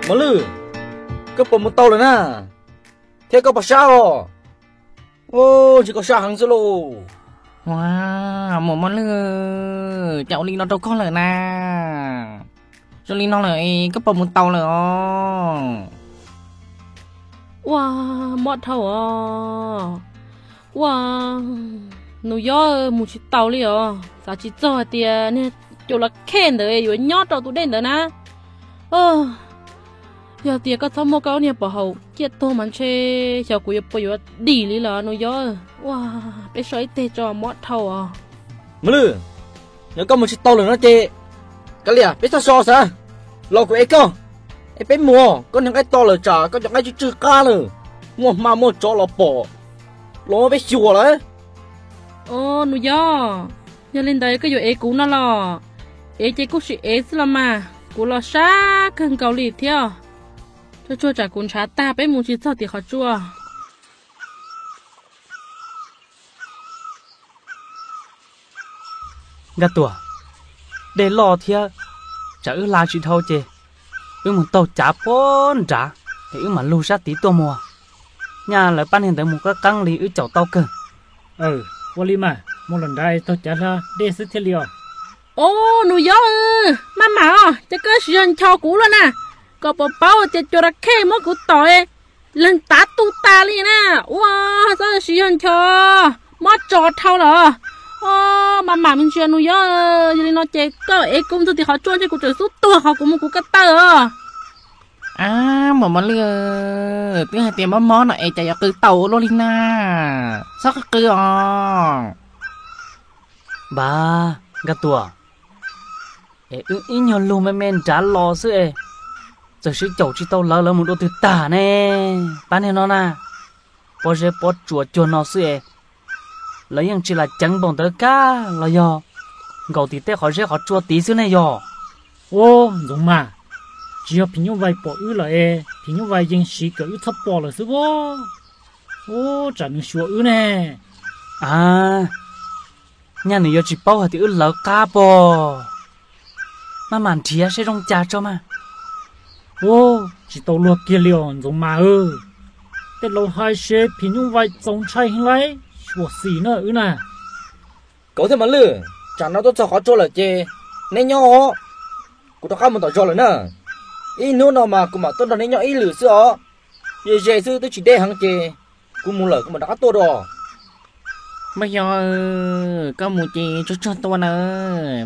Mos Lwj, koj puas mus tau lawm na? Thiab koj puas sab os? Ua, tsis koj sab heev xwb lauj. Ua, muam Mos Lwj, cas ua li no rau koj lawm na? Zoo li no lawm koj puas mus tau lawm os? Ua, mob dhau os. Ua, nus yob, mus tsis tau li os. Xav tsis txog hais tias niag cua la khej ntawd yuav nyob rau tus dej ntawd na. Yog tias koj txhob muab koj niag pov haum ciaj tuag mas ntshe xyov kuv yuav puas yuav dim li los nus yob. Ua, peb so ib teg tso, mob dhau os. Mos Lwj, yog koj mus tsis tau lawm no ces kav liam, peb txhob so xav, los kuv ev koj, es peb mus. Koj niag nqaij to lawm, tsam koj cov nqaij tsw tsw qab lawm, muaj hma muaj tsov los pom los muab peb xyuas lawm. Os nus yob, yog li ntawd koj yuav ev kuv no los? Ev ces kuj sim ev xwb los mas, kuv los sab kawg nkaus li thiab. Tsuag tsuag tsam kuv ntshav tag peb mus tsis txog tim qhov tsua. Nkaj Tuam, dej loj thiab, tsam wb hla tsis dhau ces wb mus taug cav puag nrad es wb mam lug sab tid tuaj mus. Nyaj lawv pab niag ntawd mus qab qeeb li wb caum tau kawg. Ua li mas mus los nrad taug cav hla dej xwb thiaj li os. Os nus yob, maj mam os, ces koj siv zog ncho kuv luaj na, kom puas paub tias cua la khej muab kuv tom leeg tav tu tas li na. Ua, txhob siv zog ncho, mob tso dhau lawm. Os, maj mam me ntsis nus yob, yog li no ces koj ev kuv mus txog tim qhov tsua ntshe kuv tseem xub tuag qhov kuv mus kuv ko taw os. Ab, muam Mos Lwj, twb hais tias mob mob no es cas yuav qw tau ua luaj li na, txhob qw qw os. Npab, Nkaj Tuam, es wb ib nyuag lug me me nrad los xwb es txawm siv caum tsis tau lawv, lawv mus dua twg tag ne? Pab niag no na, pob zeb pob tsuas cuag no xwb es lawv yeej tsis lam ceev npaum ntawd kab los yog nkaum tim tej qhov zeb qhov tsua tid xwb ne yog? Ub, Ntxoov Mas, tsis yog phim nyuj vais pom wb lawm es phim nyuj vais yees siv kom wb txhob pom lawm xwb as. Ub, tsam nws xyuas wb ne. A, nyaj nws yuav tsis paub hais tias wb lawv qab pob. Maj mam nrhiav seb zoo cas tso mas. Ub, tsis tau luag kiag li os Ntxoov Mas. Tej laus hais seb phim nyuj vais txaus ntshai heev lauj, xyuam xim na wb na. Kauv thiab Mos Lwj, tsam no tuaj txog qhov tsua lawm ces neb nyob os, kuv rov qab mus tom zos lawm na. Ib hnub no mas kuv mam tuaj nrog neb nyob ib lwm xwb os. Ze ze xwb twb tsis deb heev ces kuv mus lawm kuv mam rov qab tuaj dua. Npawg Yob, koj mus ces tsuag tsuag tua na,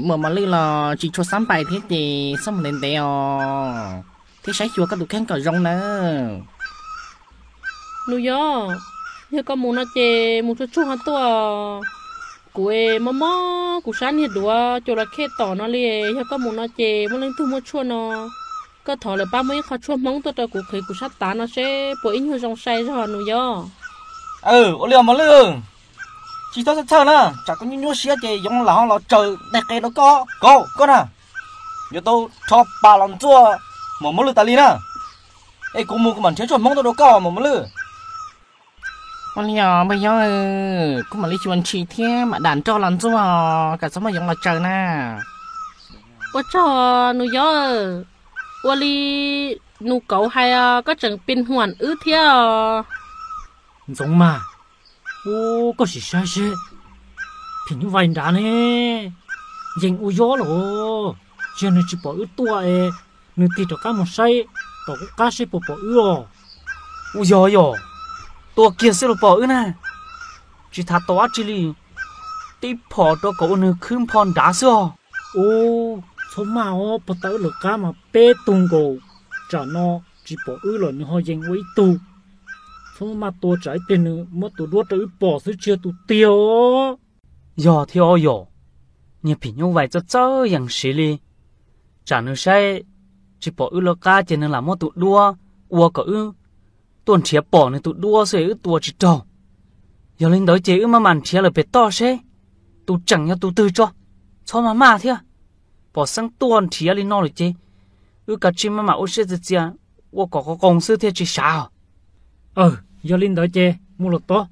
muam Mos Lwj los tsis tshua xab npais thiab ces txhob mus ntev ntev os, thiab saib xyuas koj tus kheej kom zoo nawb. Nus Yob, yog koj mus no ces mus tsuag tsuag tuaj. Kuv mob mob kuv sab niag duav cua la khej tom no li, yog koj mus no ces muaj leej twg muaj tshuaj no, koj thov lawv pab muab ib qho tshuaj Hmoob tuaj rau kuv qhwv kuv sab tav no seb puas ib nyuag zoo sai zog Nus Yob. Ua li os Mos Lwj, tsis txhob txhawj na, tsam koj nyuaj nyuaj siab ces yoov lam ho los tsaws nteg qe rau koj, kauv koj na, yuav tau rho pas los ntxuaj muam Mos Lwj tas li na. Es kuv mus kuv mam nrhiav tshuaj Hmoob tuaj rau koj muam Mos Lwj. Ua li os npawg Yob, kuv mam li xyuas ntshis thiab mam dam nroj los ntxuaj, kom txhob muaj yoov los tsaws na. Ua tsaug Nus Yob, ua li Nus Kauv hais koj tseem pin huam wb thiab os. Ntxoov Mas, ub, koj sim saib seb, phim nyuj vais nrad ne, yees ua yob lawm, tsis yog nws tsis pom wb tuaj es nws tig rov qab mus saib tom kuv qab seb puas pom wb os. Ua yog yog, tua kiag xwb los pom wb na, tsis tham tau dab tsi li, tib phom rau kom ua nws khwb npho nrad xwb os. Ub, txhob maj os, puag ta wb lawv qab mas peb tug nkaus, tsam no tsis pom wb los nws ho yees ua ib tug. Txhob maj tua tsam ib pliag nws muab tus duab rau wb pom xwb tsis yog tus tiag os. Yog thiab os yom, niag phim nyuj vais txawj txawj yees siv li, tsam nws saib tsis pom wb lawv qab ces nws lam muab tus duab ua kom wb tuaj nrhiav pom nws tus duab xwb es wb tua tsis raug. Yog li ntawd ces wb maj mam nrhiav lawm pem toj seb tus tseem yog tus twg tso, txhob maj maj thiab. Pom xeeb tuaj nrhiav li no lawm ces wb kav tsij maj mam ua siab txias txias, ua kom qoo qoo xwb thiaj tsis sav. Yog li ntawd ces mus los tod,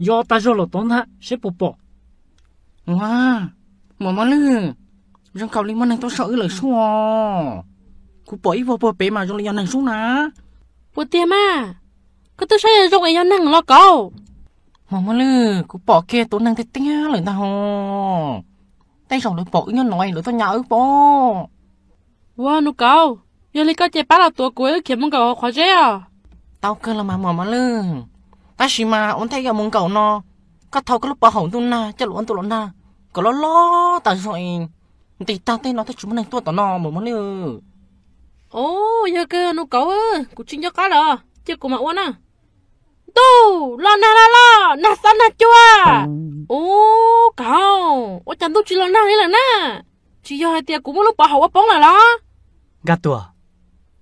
yos tag zog los tod ntag seb puas pom. Ua, muam Mos Lwj, zoo nkaus li muaj neeg tuaj soj wb lawm sub. Kuv pom ib vuag puag pem mas zoo li yog neeg sub na. Puas tiag mas? Koj twb saib zoo es yog neeg los Kauv. Muaj muaj lwj, kuv pom kiag tus neeg tiag tiag lawm ntag ho. Tej zaum lawv pom wb nyob no lawv tuaj nyas wb pob. Ua Nus Kauv, yog li koj ces pab los tuav kuv wb khiav mus nkaum hauv qhov zeb os. Tau kawg los mas muaj muaj lwj. Tab sis mas ua ntej yuav mus nkaum no, koj thau koj lub pov haum ntuj nag coj los ua ntu los nag kom loj loj tas zog es nqis tag tej no thiaj tsis muaj neeg tuaj tom no muaj muaj lwj. Ov, yog kawg Nus Kauv, kuv tsis nco qab lawm, cia kuv mam ua na. Ntuj, los nag los los, nag xob nag cua. Ub, Kauv, ua cas ntuj tsis los nag li lawm na? Tsis yog hais tias kuv muab lub pov haum ua poob lawm los? Nkaj Tuam,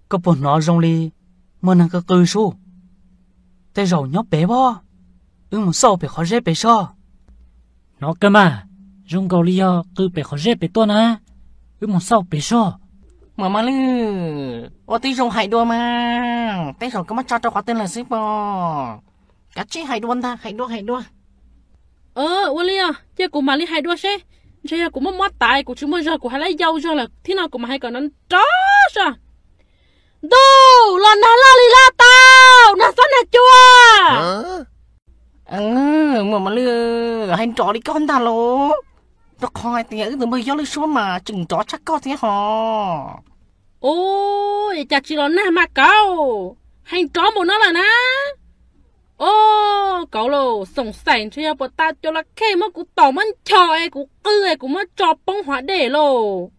koj puas hnov zoo li muaj neeg qw qw sub? Tej zaum nyob pem pob, wb mus xauj pem qhov zeb pem soj. Hnov kawg mas, zoo nkaus li yog qw pem qhov zeb pem tuaj na, wb mus xauj pem soj. Muaj muaj lwj, ua tib zoo hais dua mas, tej zaum koj muab tso rau qhov twg lawm xwb pob. Kav tsij hais dua ntag, hais dua hais dua. Ua li os, cia kuv mam li hais dua seb, ntshe yog kuv muab mob tas kuv tsis muaj zog, kuv hais lawm yau zog lawm thiab no kuv mam hais kom nrov nrov zog. Ntuj, los nag loj li loj tau, nag xob nag cua. Muaj muaj lwj, hais nrov li koj ntag lauj, rau qhov hais tias wb tus npawg Yob lub suab mas tseem nrov tshaj koj thiab ho. Ub, cas tsis los nag mas Kauv, hais nrov npaum no lawm na. Ov, Kauv lauj, xoom xaim ntshe yog puas tas cua los khej muab kuv tom muab nchos es kuv qw es kuv muab tso poob hauv dej lauj.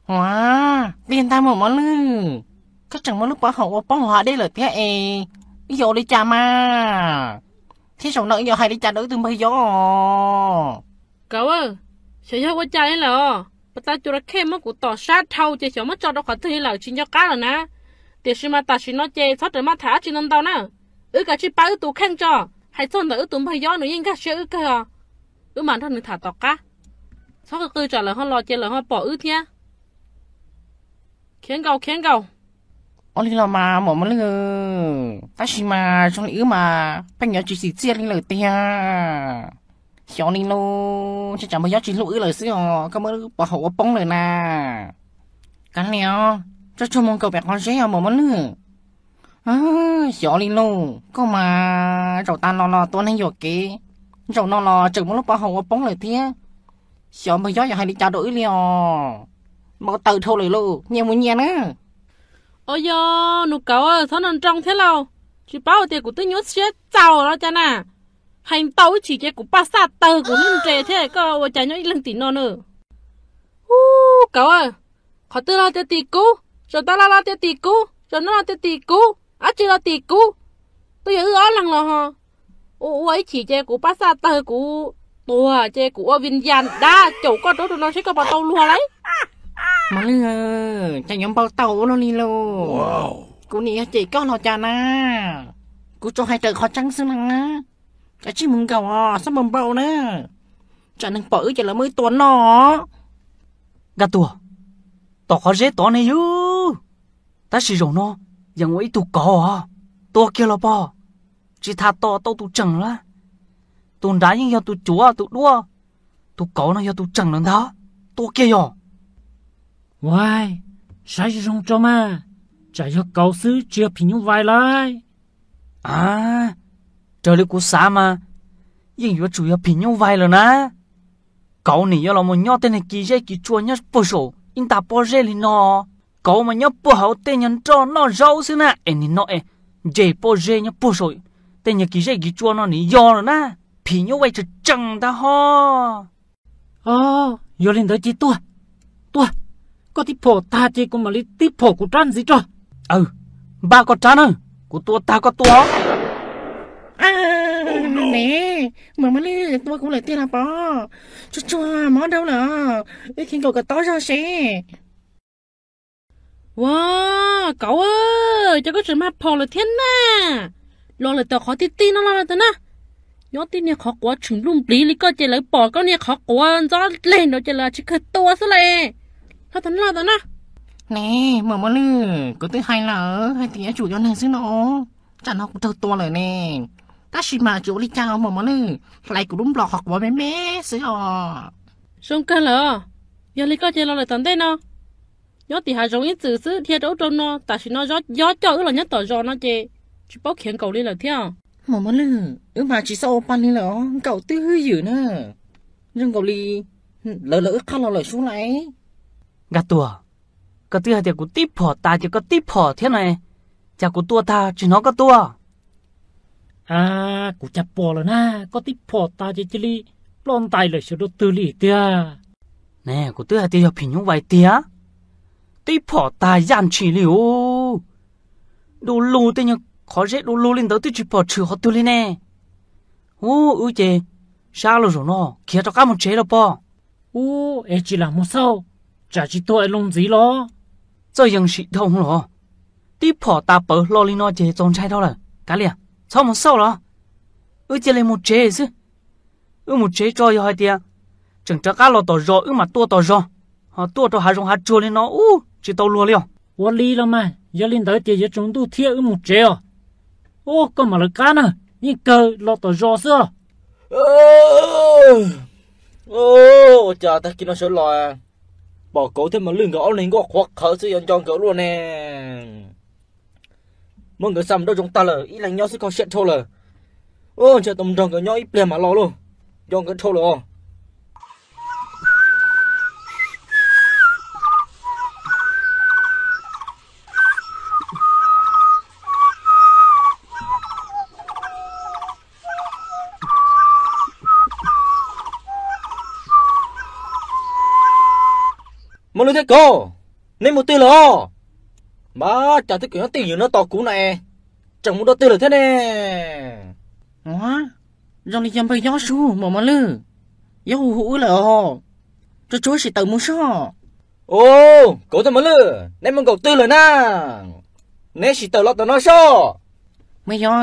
Ua, tiag ntag muaj muaj lwj, koj tseem muab lub pov haum ua poob hauv dej lawm thiab es, wb yuav ua li cas mas? Thiab zaum no wb yuav hais li cas rau wb tus npawg Yob? Kauv, xyov yog ua cas li lawm, puas tas cua los khej muab kuv tom sab dhau ces xyov muab tso rau qhov twg li lawm tsis nco qab lawm na. Tiam sis mas tam sim no ces txhob rawm maj tham dab tsi ntau ntau na, wb kav tsij pab wb tus kheej tso. Hais txog ntawm wb tus npawg Yob nws yeej nkag siab wb kawg os, wb mam nrog nws tham tom qab. Txhob qw qw tsam lawv ho los ces lawv ho pom wb thiab. Khiav nkaus khiav nkaus. Ua li los mas muaj muaj lwj, tab sis mas zoo li wb mas pheej yuav tsis xim txiaj li lawm tiag. Xyov li lauj, ntshe tsam npawg Yob tsis hlub wb lawm xwb os, koj muab lub pov haum ua poob lawm na. Kav liam, tsuag tsuag mus nkaum pem qhov zeb os muaj muaj lwj. Xyov li lauj, koj mas zaum tas no los tua neeg yuam kev, zaum no los tseem muab lub pov haum ua poob lawm thiab. Xyov npawg Yob yuav hais li cas rau wb li os. Npau taws dhau lawm lauj, nyias mus nyias na. Ov, yog Nus Kauv, txhob nroo nroo thiab lauj, tsis paub tias kuv twb nyuaj siab txaus los cas na. Hais ntau ib chim ces kuv paj xaj tawg kuv lub nres thiab koj ua cas nyob ib leeg tim no na. Ub, Kauv, qhov twg los tias tim kuv, zaum tas los los tias tim kuv, zaum no los tias tim kuv, dab tsi los tim kuv. Twb yog wb ob leeg los ho. Ua ua ib chim ces kuv paj xaj tawg kuv tuag ces kuv ua vin yas dab caum koj rau rau no seb koj puas tau luag lauj. Mos Lwj, cas yuav npau taws ua luaj li lauj? Kuv niam yog cem koj los cas na? Kuv tsuas hais raws qhov tseeb xwb na. Kav tsij mus nkaum os, txhob npau npau na, tsam neeg pom wb ces lawv muab wb tua noj. Nkaj Tuam, tom qhov zeb tod ne yog. Tab sis zaum no yeej ua ib tug kauv os, tua kiag los pog. Tsis tas tos tau tus tseem lawm, tus nrad yeej yog tus cuav tus duab, tus kauv no yog tus tseem lawm ntag, tua kiag yog. Ua, saib zoo zoo tso mas, tsam yog kauv xwb tsis yog phim nyuj vais lauj. A, raws li kuv xav mas yeej yuav tsum yog phim nyuj vais lawm na. Kauv nim yuav los mus nyob tej niag kis zej kis tsua nyob puag saum ib nta pob zeb li no. Kauv mas nyob puag hauv tej nyuag nroj noj zaub xwb na, es nim no es nce pob zeb nyob puag saum tej nyuag kis zej kis tsua no nim yog lawm na. Phim nyuj vais tseem tseem ntag ho. Yog li ntawd ces tuaj, tuaj, koj tib phom tag ces kuv mam li tib phom kuv rab ntxiv rau. Aw, npaj koj rab na, kuv tua tag koj tua. Ne, mas mas li tua kuv lawm tiag los pov, tsuag tsuag mob dhau lawm, wb khiav nkaum kom tob zog seb. Ua, kauv, cas koj tseem mag phom lawm thiab na? Los lawm tom qhov tij tij no los lawm tag na. Nyob tib niag qhov quav tshwm npluj npliv li koj ces lawv pom koj niag qhov quav ntxob leg nraud ces lawv tsis kawg tua xwb las. Los tag na, los tag na. Ne, mas mas li, kuv twb hais lawm hais tias yuav tsum yog neeg xwb no, tsam no kuv raug tua lawm ne. Tab sis mas tsis ua li cas mas mas li, hlais kuv lub nplos qhov quav me me xwb os. Zoo kawg lawm, yog li koj ces los lawm tom ntej no. Nyob tim hav zoov ib txwm xwb dhia rau ub rau no, tam sim no yob coj wb los nyob tom zos no ces tsis paub khiav nkaus li lawm thiab. Mos Mos Lwj, wb mas tsis txhob ua pa li lawm os, nkaum twb hwj ywm na. Zoo nkaus li lawv lawv wb qab los lawm sub lais. Nkaj Tuam, koj twb hais tias kuv tib phom tas ces koj tib phom thiab no, cas kuv tua tag tsis hnov koj tua? A, kuv cas pom lawm na, koj tib phom tas ces cia li ploj ntais lawm xyov dua twg li tiag. Ne, kuv twb hais tias yog phim nyuj vais tiag, tib phom tas yaj ntshis li ub. Du lug tej nyuag qhov zeb du lug li ntawd twb tsis pom tshwm qhov twg li ne. Ub, wb ces sab los zaum no khiav rov qab mus tsev los pog. Ub, es tsis lam mus xauj, tsam tsis tuag es loo ntxiv los. Txawj yees sim dhau los, tib phom tas pawv hlo li no ces txaus ntshai dhau lawm, kav liam, txhob mus xauj los. Wb cia li mus tsev xwb. Wb mus tsev tso, yog hais tias tseem rov qab los tom zos wb mam tuaj tom zos, ho tuaj rau hav zoov hav tsuag li no ub tsis tau luag li os. Ua li los mas, yog li ntawd ces yuav tsaus ntuj thiab wb mus tsev os. Ub, koj mam lawv qab na, yeej kawg los tom zos xwb os. Ua cas tag kis no sawv los pom Kauv thiab Mos Lwj nkawd ob leeg nkauj qhuav qhawv xwb, yuav nco nkawd luaj ne. Muab nkawd xa mus nraum zoov tag lawm, ib leeg nyob xwb kho siab dhau lawm. Ua, ntshe tau nrog nkawd nyob ib pliag mam los lauj, nco nkawd dhau lawm os. Mos Lwj thiab Kauv, neb mus twg lawm os? Mas cas twb kom nyob twj ywm no tos kuv na es, tseem mus dua twg lawm thiab ne? Ua, zoo li yog npawg Yob Sub, Mos Mos Lwj, Yob hu hu wb lawm os. Tsuag tsuag sim tawm mus soj. Ub, Kauv thiab Mos Lwj, neb mus nkaum twg lawm na? Neb sim tawm los tom no soj. Npawg Yob,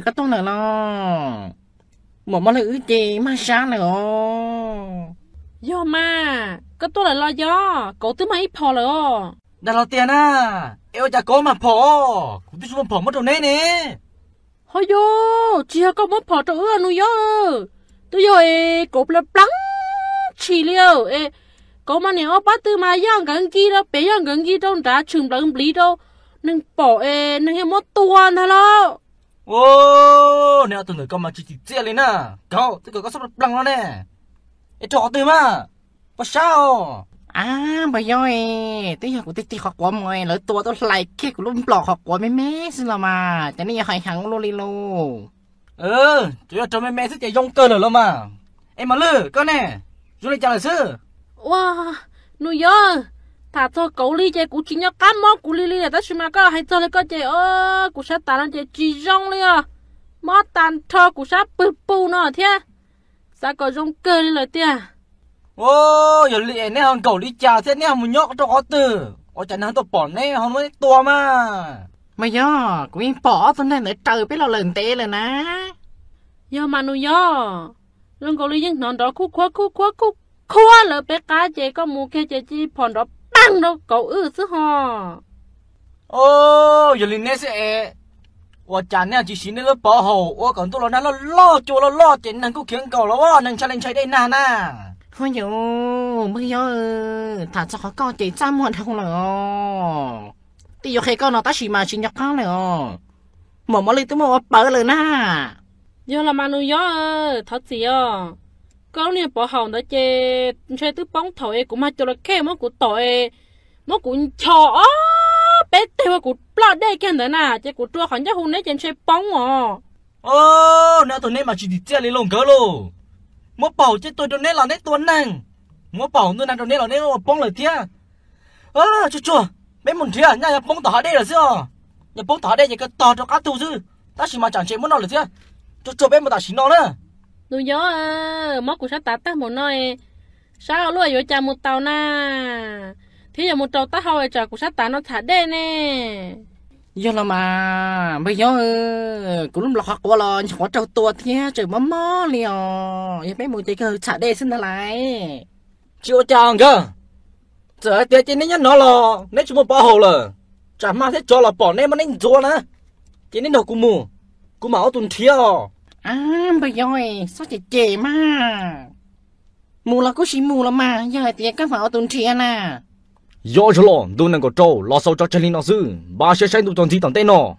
koj tuaj lawm los? Mos Mos Lwj wb ces mag sab lawm os. Yog mas, koj tuaj lawm los Yob? Kauv twb mag ib phom lawm os. Dag los tiag na, es ua cas Kauv mag phom os? Kuv twb tsis muaj phom muab rau neb ne. Ho yog, tsis yog koj muab phom rau wb Nus Yob, twb yog es Kauv pla plaeb tshis li es, Kauv mas niam ob pab tw mas yog nkawd nkig rau pem, yog nkawd nkig rau nrad tshwm nplawv npliv rau neeg pom es neeg yeej muab tua ntag lauj. Ua, neb ob tug ntawm ko mas tsis tsim txiaj li na. Kauv, twb kom koj txhob pla plaeg no ne, es rau qhov twg mas? Poj sab os. A, npawg Yob, twb yog kuv tig tig qhov quav mus lawv tua tuaj hlais kiag kuv lub nplaum qhov quav me me xwb los mas, ces nej yuav hais heev ua luaj li lauj. Tsuas yog raug me me xwb ces zoo kawg lawm los mas. Es Mos Lwj koj ne, zoo li cas lawm xwb? Ua, Nus Yob, tham txog Kauv li ces kuv tsis nco qab mob kuv li li lawm, tab sis mas koj hais txog li koj ces kuv sab tas no ces tsis zoo li os. Mob tag nrho kuv sab pwg pus no thiab. Xav kom zoo kawg li lawm tiag. Ua, yog li es neb ho nkaum li cas thiab neb ho mus nyob rau qhov twg? Ua cas neeg tuaj pom neb ho muab neb tua mas? Mas yog kuv yeej pom ob tug neeg ntawd raws peb los lawm ntev lawm na. Yog mas Nus Yob, zoo nkaus li yeej hnov nrov khuj khuab khuj khuab khuj khuab lawv peb qab ces koj mus kiag ces cia li phom nrov pag rau Kauv wb xwb ho. Ua, yog li neb xwb es, ua cas neb tsis siv neb lub pov haum ua kom ntuj los nag loj loj cua loj loj ces neeg kuj khiav nkaus los, neeg ntshai li ntshai dej nag na. Ho yus, npawg Yob, tham txog qhov koj ces txaj muag dhau lawm os. Twb yuav qhia koj no tab sis mas tsis nco qab lawm os. Mos Mos Lwj twb muab ua pawv lawm na. Yog los mas Nus Yob, thov txim os. Koj lub niag pov haum ntawd ces ntshe twb poob thaum es kuv mag cua los khej muab kuv tom es, muab kuv ncho ob peb teg ua kuv ploj dej kiag ntawd na, ces kuv rua qhov ncauj hu neb ces ntshe poob os. Neb ob tug neb mas tsis tsim txiaj li lauj nkawd lauj. Muab pov haum ciaj tuag rau neb los neb tua neeg, muab pov haum ntuj nag rau neb los neb ua poob lawm thiab. Tsuag tsuag, peb mus nrhiav, nyaj yog poob tom hav dej lawm xwb os. Yog poob tom hav dej ces kawg tog rau qab tu xwb, tab sis mas tsam ntshe muab noj lawm thiab. Tsuag tsuag, peb mus tam sim no na. Nus Yob, mob kuv sab tav tag npaum no, sab ua luaj yuav cas mus tau na, thiab yuav mus rau taub hau es tsam kuv sab tav no txham dej ne. Yog los mas npawg Yob, kuv lub nplaum qhov quav los nyuam qhuav raug tua thiab tseem mob mob li os, yog peb mus ces kawg txham dej xwb ntag lauj. Tsis ua cas nkawd, txawm hais tias ces neb nyob no los neb tsis muaj pov haum lawm, tsam hma thiab tsov los pom neb muab neb ntxuav na, ces neb nrog kuv mus, kuv mam ua tus nrhiav os. Npawg Yob, txhob cem cem mas, mus los kuj sim mus los mas, yog hais tias koj mam ua tus nrhiav na. Yob Zoo Loj ntu nees nkaum rau los xaus tso tseg li no xwb, npaj siab saib ntu txuas ntxiv tom ntej no.